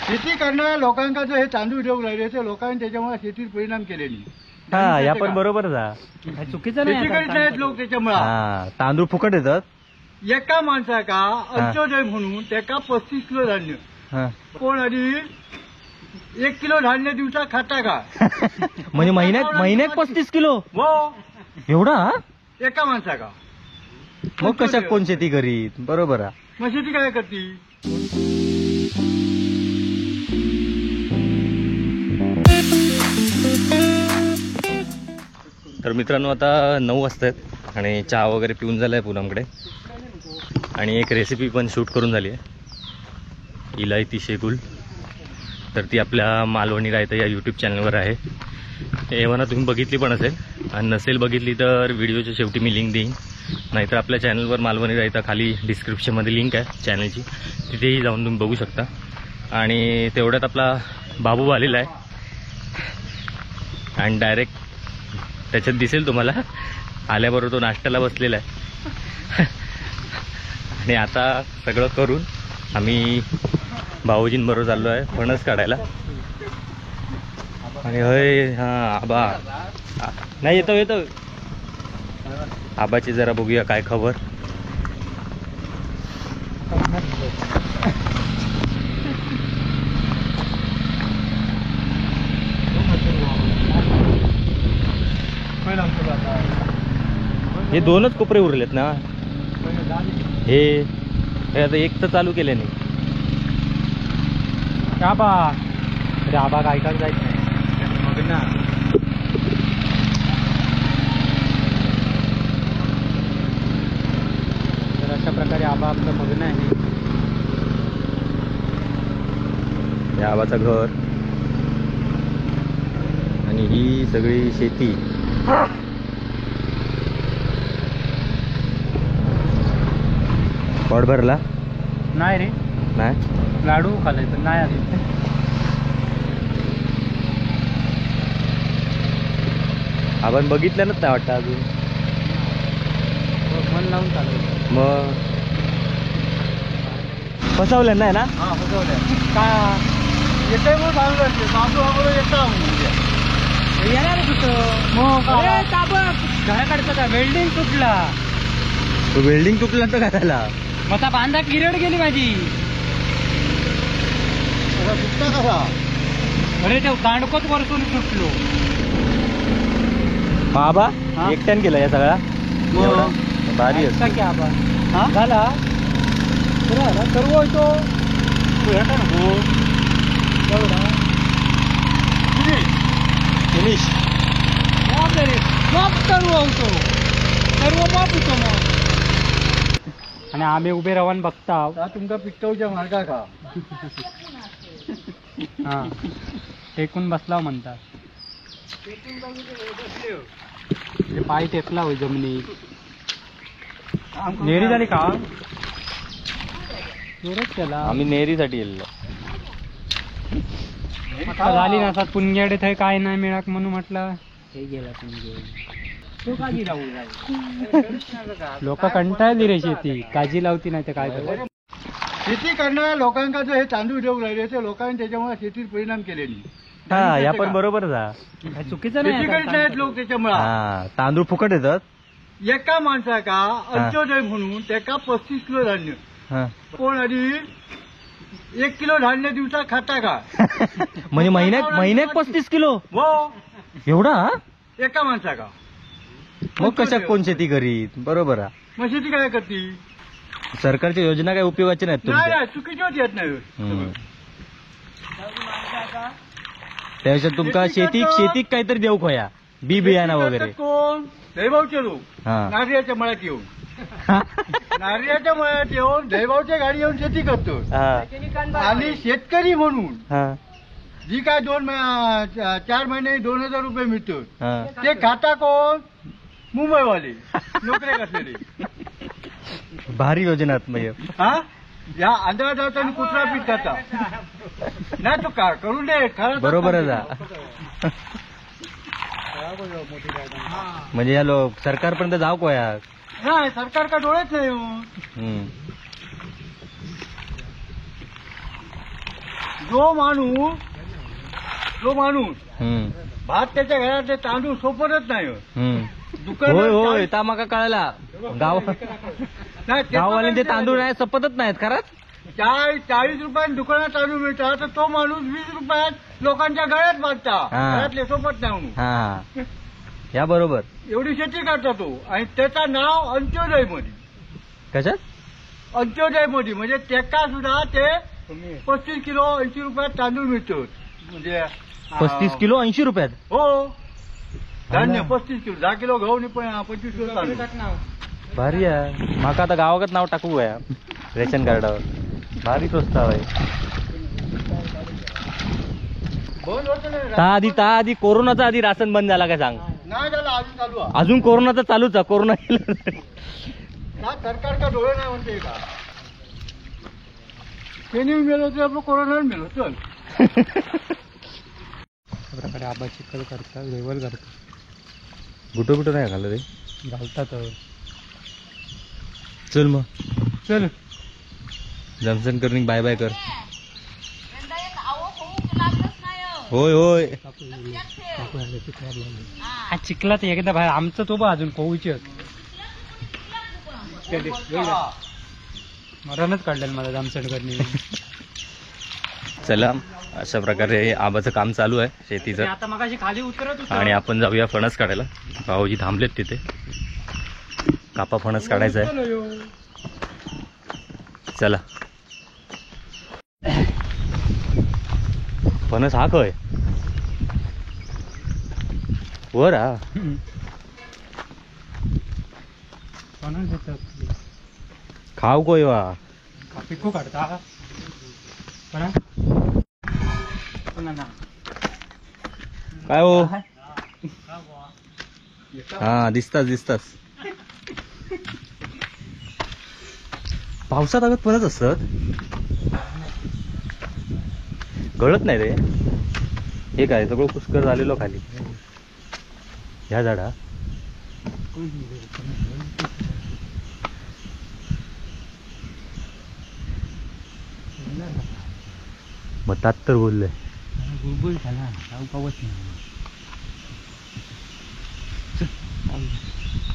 शेती करणाऱ्या लोकांका जर हे तांदूळ देऊ राहिले तर लोकांनी त्याच्यामुळे शेतीवर परिणाम केले नाही. हा, या पण बरोबरच आहे, चुकीचं नाही. शेती करीत नाहीत लोक त्याच्यामुळे. तांदूळ फुकट येतात एका माणसाका अंत्योदय म्हणून त्याका 35 किलो धान्य. कोण आणि 1 किलो धान्य दिवसा खाता का? म्हणजे महिन्यात 35 किलो? हो, एवढा एका माणसाका. मग कशा कोण शेती करीत? बरोबर आहे. मग शेती काय करती? तर मित्रांनो आता 9 वाजतायत आणि चहा वगैरे पिऊन झाला आहे पूनमकडे, आणि एक रेसिपी पण शूट करून झाली आहे, इलायती शेगुल. तर ती आपल्या मालवणी रायता या यूट्यूब चॅनलवर आहे. एव्हाना तुम्ही बघितली पण असेल, आणि नसेल बघितली तर व्हिडिओच्या शेवटी मी लिंक देईन, नाहीतर आपल्या चॅनलवर मालवणी रायता खाली डिस्क्रिप्शनमध्ये लिंक आहे चॅनलची, तिथेही जाऊन तुम्ही बघू शकता. आणि तेवढ्यात आपला बाबू आलेला आहे आणि डायरेक्ट त्याच्यात दिसेल तुम्हाला, आल्याबरोबर तो नाश्त्याला बसलेला आहे. आणि आता सगळं करून आम्ही भाऊजींबरोबर चाललो आहे फणस काढायला. आणि हय हां आबा नाही येतो येतो, आबाची जरा बघूया काय खबर. हे दोनच कोपरे उरलेत ना, हे हे आता एक तर चालू केले नाही. आबा अरे आबा काय काय जायचं मग ना. तर अशा प्रकारे आबा आपलं मग्न आहे. हे आबाचं घर आणि ही सगळी शेती. पोट भरला नाही रे? नाही, लाडू खाल्ले पण नाही आले. आपण बघितलं नाही वाटतं अजून. मन लावून चालवलं मग फसवलं नाही ना? हा फसवलं का येतंय म्हणून सांगलं बाबू आम्हाला येता येणार कुठं मग घराकडचं का वेल्डिंग तुटला. तो वेल्डिंग तुटला तर काय झाला? मग बांधा किरड गेली माझी. सुटला कसा? अरे ते दांडकोच वरतून सुटलो. बाबा एकट्यान केला या सगळा भारी की आबा झाला सर्व होतो. फिनिश माप सर्व होतो, सर्व माप होतो मग. आणि आम्ही उभे राहून बघता तुमका पिकटवच्या मार्गा का हा टेकून बसला म्हणतात. पाय टेकला होय जमिनीत. नेरी झाली का? केला आम्ही नेरीसाठी गेलेलो. झाली ना पुणग्याडे थंय काय नाही मिळाक म्हणून म्हटलं हे गेला पुणगे. लोक कंटाळली रे शेती, काजी लावती नाही तर काय करतात. शेती करणाऱ्या लोकांका जर हे तांदूळ देऊ राहिले तर लोकांनी त्याच्यामुळे शेतीवर परिणाम केले नाही. हा या पण बरोबरच आहे, चुकीचं नाही. शेती करीत नाहीत लोक त्याच्यामुळे. तांदूळ फुकट येतात एका माणसाका अंत्योदय म्हणून त्याका 35 किलो धान्य. कोण आणि 1 किलो धान्य दिवसा खाता का? म्हणजे महिन्यात 35 किलो? हो, एवढा एका माणसाका. मग कशा कोण शेती करीत? बरोबर आहे. मग शेती काय करती? सरकारच्या योजना काय उपयोगाच्या नाहीत. नाही, चुकीच्याच येत नाही. त्याच्यात तुमका शेतीक काहीतरी देऊ खोया बी बियाणा वगैरे. कोण दहीभाऊचे लोक नारळाच्या मळ्यात येऊन नारळाच्या मळ्यात येऊन दहीभाऊच्या गाडी येऊन शेती करतो. आणि शेतकरी म्हणून जी काय 2-4 महिने 2000 रुपये मिळतो ते खाता कोण? मुंबईवाले नोकऱ्या असलेले. भारी योजना म्हणजे हा या आंधळा आणि कुत्रा पीठ खाता नाही तो का करून दे. बरोबरच. म्हणजे या लोक सरकारपर्यंत जाऊ कोया नाही, सरकार का डोळेच नाही. जो माणूस भात त्याच्या घरात ते तांदूळ सोपतच नाही. होय होय, ता माका कळला. गाववाल्यांचे तांदूळ नाही सपतच नाहीत खरंच. 40 रुपयात दुकानात तांदूळ मिळतात, तर तो माणूस 20 रुपयात लोकांच्या गळ्यात बांधता, घरातले सोपत नाही म्हणून. या बरोबर, एवढी शेती करता तो. आणि त्याचं नाव अंत्योदय मध्ये. कशात? अंत्योदय मध्ये म्हणजे त्याका सुद्धा ते 35 किलो 80 रुपयात तांदूळ मिळतो. म्हणजे 35 किलो 80 रुपयात? हो, धान्य 35 किलो, 10 किलो गहू आणि 25 किलो तांदूळ. भारी आहे. माका आता गावात नाव टाकू या रेशन कार्डावर. भारी प्रस्ताव आहे. ता आधी कोरोनाचा आधी राशन बंद झाला काय सांग? नाही झाला, अजून चालू आहे. अजून कोरोनाचा चालूच आहे. कोरोना सरकार का डोळे नाही म्हणते का? त्यांनी मेलो तर आपलं कोरोना मेलो. चल प्रकारे आबा चिखल करतात, लेवल करतात. गुटो गुटो नाही घालत रे, घालतात. चल मग, चल जमसन करून बाय बाय कर. होय होय, हा चिखलात एकदा बाहेर आमचं तो बा अजून कोऊची मरणच काढलेलं मला जामसणकरनी. चला, अशा प्रकारे आबाचं काम चालू आहे शेतीचं. आता मगाशी खाली उतरत आणि आपण जाऊया फणस काढायला. भाऊजी थांबलेत तिथे, कापा फणस काढायचा आहे. चला, फणस हा खय वर हा खाऊ कोय वा पिको काढता. काय हो? हा दिसतास दिसतास. पावसात अगं फणस असत, गळत नाही रे. हे काय सगळं पुष्कर झालेलो खाली ह्या झाडा. मग तात तर बोललंय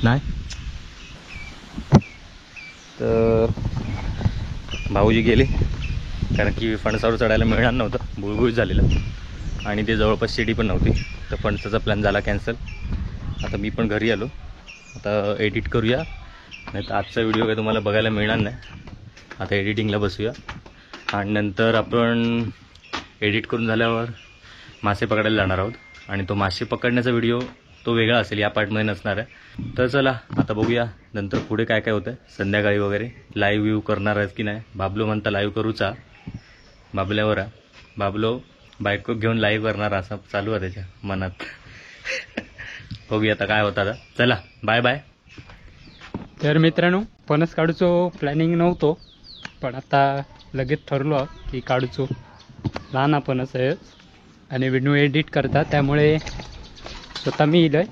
नाही. तर भाऊजी गेले कारण की फणसावर चढायला मिळणार नव्हतं, बुळबुळ झालेलं आणि ते जवळपास शिडी पण नव्हती. तर फणसाचा प्लॅन झाला कॅन्सल. आता मी पण घरी आलो, आता एडिट करूया, नाही तर आजचा व्हिडिओ काय तुम्हाला बघायला मिळणार नाही. आता एडिटिंगला बसूया आणि नंतर आपण एडिट करून झाल्यावर मासे पकडायला जाणार आहोत आणि तो मासे पकडण्याचा व्हिडिओ तो वेगळा असेल, या पार्टमध्ये नसणार आहे. तर चला आता बघूया नंतर पुढे काय काय होतं. संध्याकाळी वगैरे लाईव्ह व्ह्यू करणार आहेत की नाही. बाबलो म्हणता लाईव्ह करूचा, बाबल्यावर आहे. बाबलो बायको घेऊन लाईव्ह करणार असं चालू आहे त्याच्या मनात. बघूया आता काय होतं आता. चला बाय बाय. तर मित्रांनो, फणस काढूचो प्लॅनिंग नव्हतो, पण आता लगेच ठरलो की काढूचो. लहान फणस आहे आणि विनू एडिट करतात, त्यामुळे स्वतः मी इलय.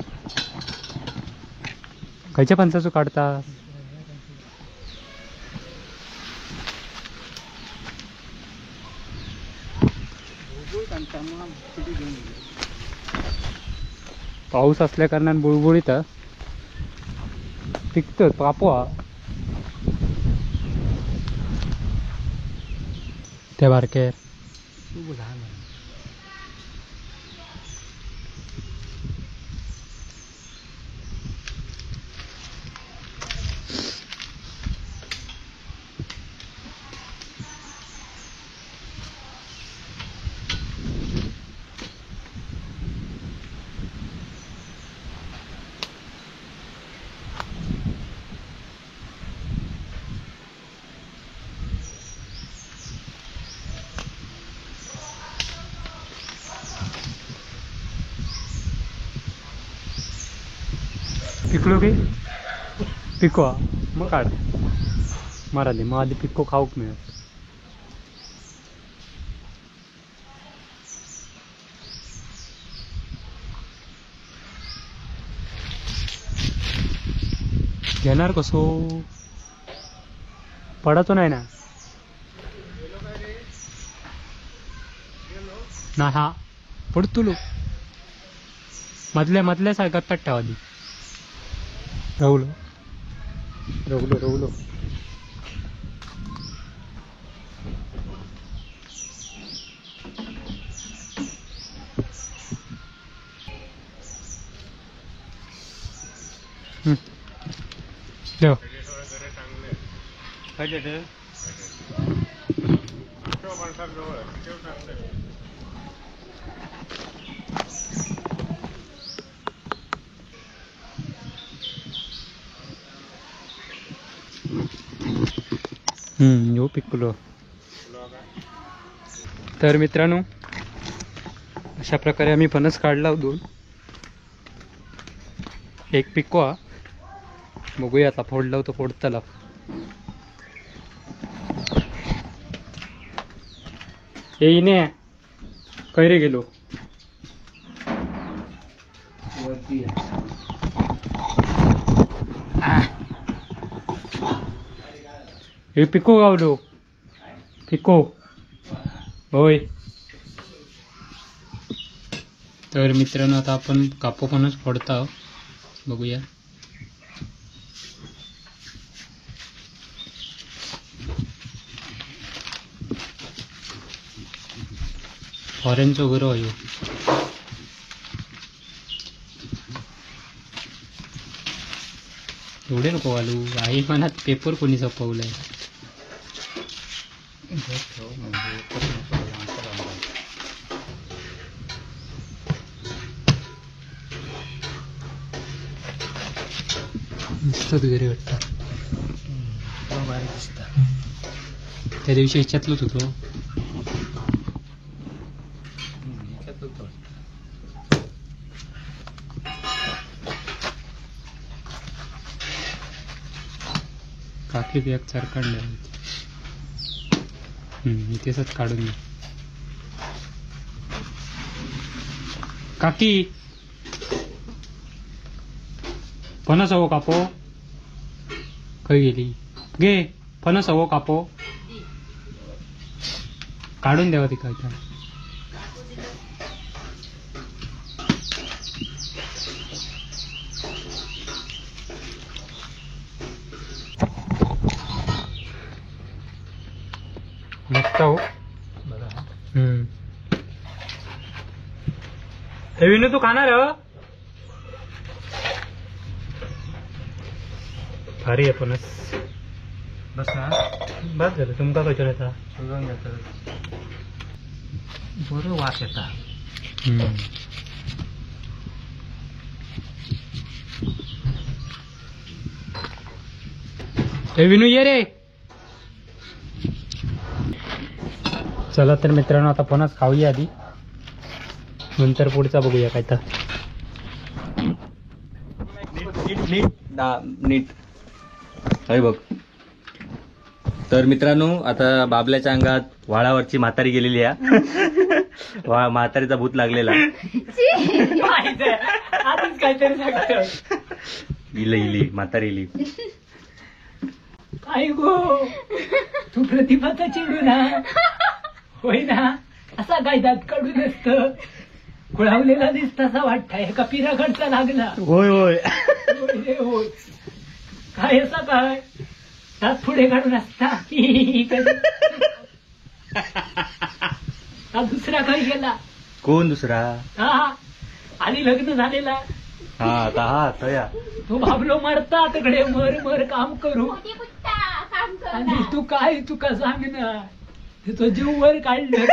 खयच्या फणसाचो काढता? पाऊस असल्या कारणान बुळबुळीत पिकतं पापवा त्या बारके. पिकलो की पिको मग काढ माराली मग आधी पिको खाऊक मिळत. घेणार कसो पडाचो नाही ना. ना हा पडतलो मधल्या मधल्या सारखा ठेवा दी. रवलो रवलो रवलो. देव यो पिकलो. तर मित्रांनो अशा प्रकारे आम्ही फणस काढला दोन, एक पिकवा बघूया आता फोडला तो फोडतला. येईने कैरे गेलो हे पिको गावलो पिको होय. तर मित्रांनो आता आपण कापो फणस फोडता बघूया. फॉरेनचो घरो ह्यो. एवढे नको घालू आई मनात पेपर कोणी सपवलाय. मस्तच घरी वाटतं त्या दिवशी ह्याच्यातलोच होतो. काकीत एक चार काढले इथेच काढून घे. काकी फणस हवो कापो खंय गेली गे फणस हवो कापो काढून द्यावा तिका. इथं मस्त हो. हे विनू तू खाणार हो? भारी आहे फणस. बस ना बस झालं तुमका कशें येता बरो वास येता. हे विनू ये रे. चला तर मित्रांनो आता फणस खाऊया आधी, नंतर पुढचा बघूया काय तर. नीट नीट नीट अरे बघ. तर मित्रांनो आता बाबल्याच्या अंगात व्हाळावरची म्हातारी गेलेली आहे. म्हातारीचा भूत लागलेला. इली इली म्हातारी इली. काय गो तू प्रतिभाचा चिडू ना होय ना, असा काय दात काढून असत खुळावलेला दिसत असा वाटतंय एका पिराकडचा लागला. होय होय होय काय असा काय दात पुढे काढून असता. दुसरा काय गेला कोण दुसरा? हा आणि लग्न झालेला हा हा तया तो बाबलो मरता तिकडे मर मर काम करू आणि तू काय तुका सांग ना तो जीव वर काढलं.